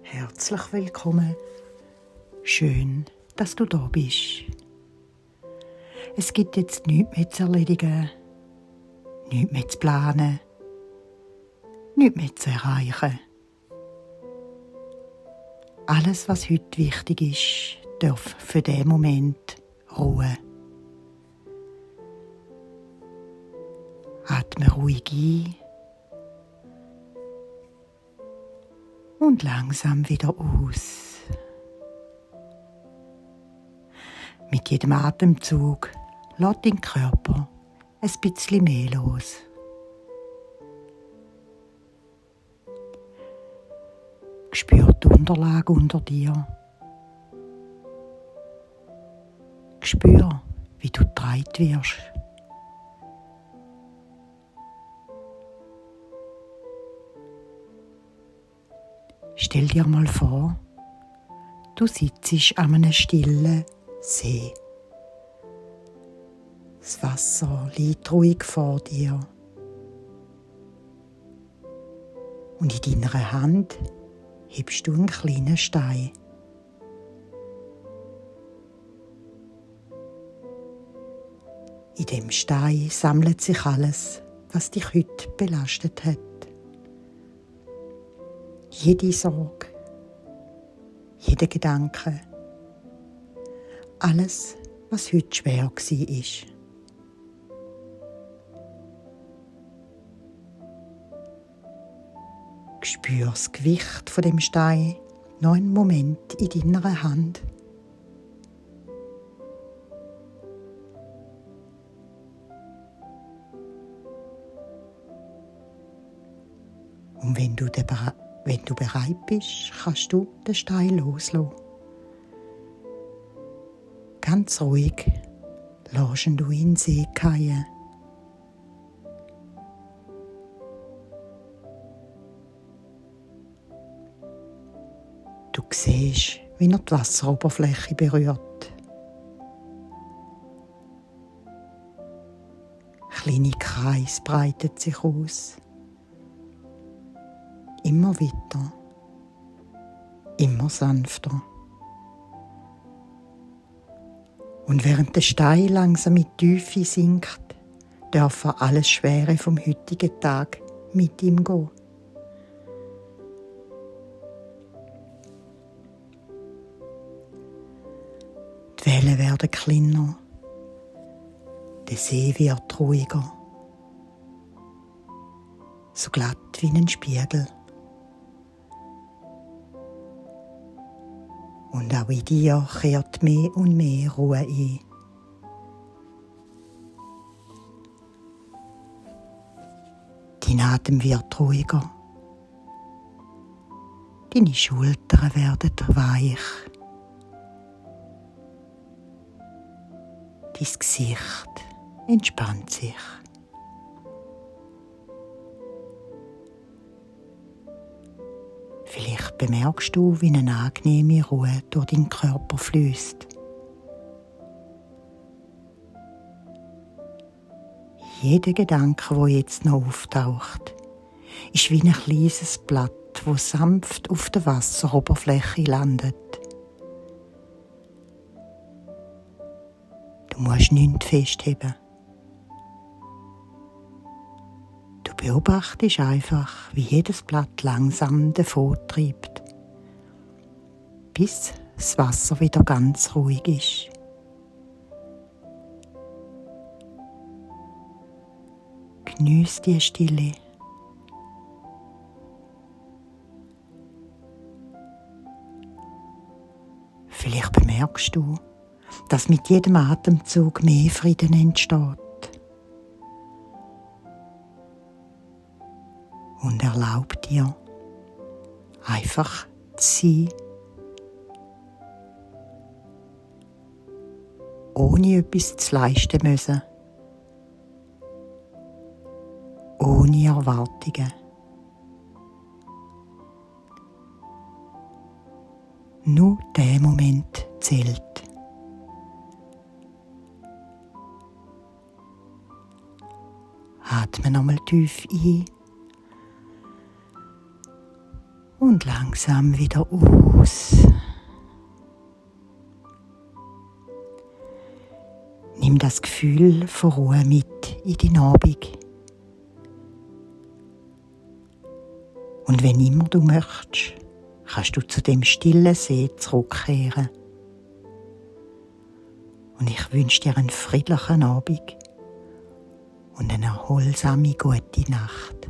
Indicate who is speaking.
Speaker 1: Herzlich willkommen. Schön, dass du da bist. Es gibt jetzt nichts mehr zu erledigen, nichts mehr zu planen, nichts mehr zu erreichen. Alles, was heute wichtig ist, darf für den Moment ruhen. Atme ruhig ein und langsam wieder aus. Mit jedem Atemzug lässt dein Körper ein bisschen mehr los. Spür die Unterlage unter dir. Spür, wie du getragen wirst. Stell dir mal vor, du sitzt an einem stillen See. Das Wasser liegt ruhig vor dir. Und in deiner Hand hebst du einen kleinen Stein. In dem Stein sammelt sich alles, was dich heute belastet hat. Jede Sorge, jeder Gedanke, alles, was heute schwer war. Spür das Gewicht von dem Stein noch einen Moment in deiner Hand. Und wenn du bereit bist, kannst du den Stein loslassen. Ganz ruhig lässt du in den See fallen. Du siehst, wie er die Wasseroberfläche berührt. Kleine Kreise breiten sich aus. Immer weiter, immer sanfter. Und während der Stein langsam in die Tiefe sinkt, darf er alles Schwere vom heutigen Tag mit ihm gehen. Die Wellen werden kleiner, der See wird ruhiger, so glatt wie ein Spiegel. Und auch in dir kehrt mehr und mehr Ruhe ein. Dein Atem wird ruhiger. Deine Schultern werden weich. Dein Gesicht entspannt sich. Vielleicht bemerkst du, wie eine angenehme Ruhe durch deinen Körper fließt. Jeder Gedanke, der jetzt noch auftaucht, ist wie ein kleines Blatt, das sanft auf der Wasseroberfläche landet. Du musst nichts festheben. Du beobachtest einfach, wie jedes Blatt langsam davontreibt, bis das Wasser wieder ganz ruhig ist. Geniess die Stille. Vielleicht bemerkst du, dass mit jedem Atemzug mehr Frieden entsteht. Und erlaub dir, einfach zu sein, ohne etwas zu leisten müssen, ohne Erwartungen. Nur der Moment zählt. Atme nochmal tief ein Und langsam wieder aus. Nimm das Gefühl von Ruhe mit in deinen Abend. Und wenn immer du möchtest, kannst du zu dem stillen See zurückkehren. Und ich wünsche dir einen friedlichen Abend und eine erholsame, gute Nacht.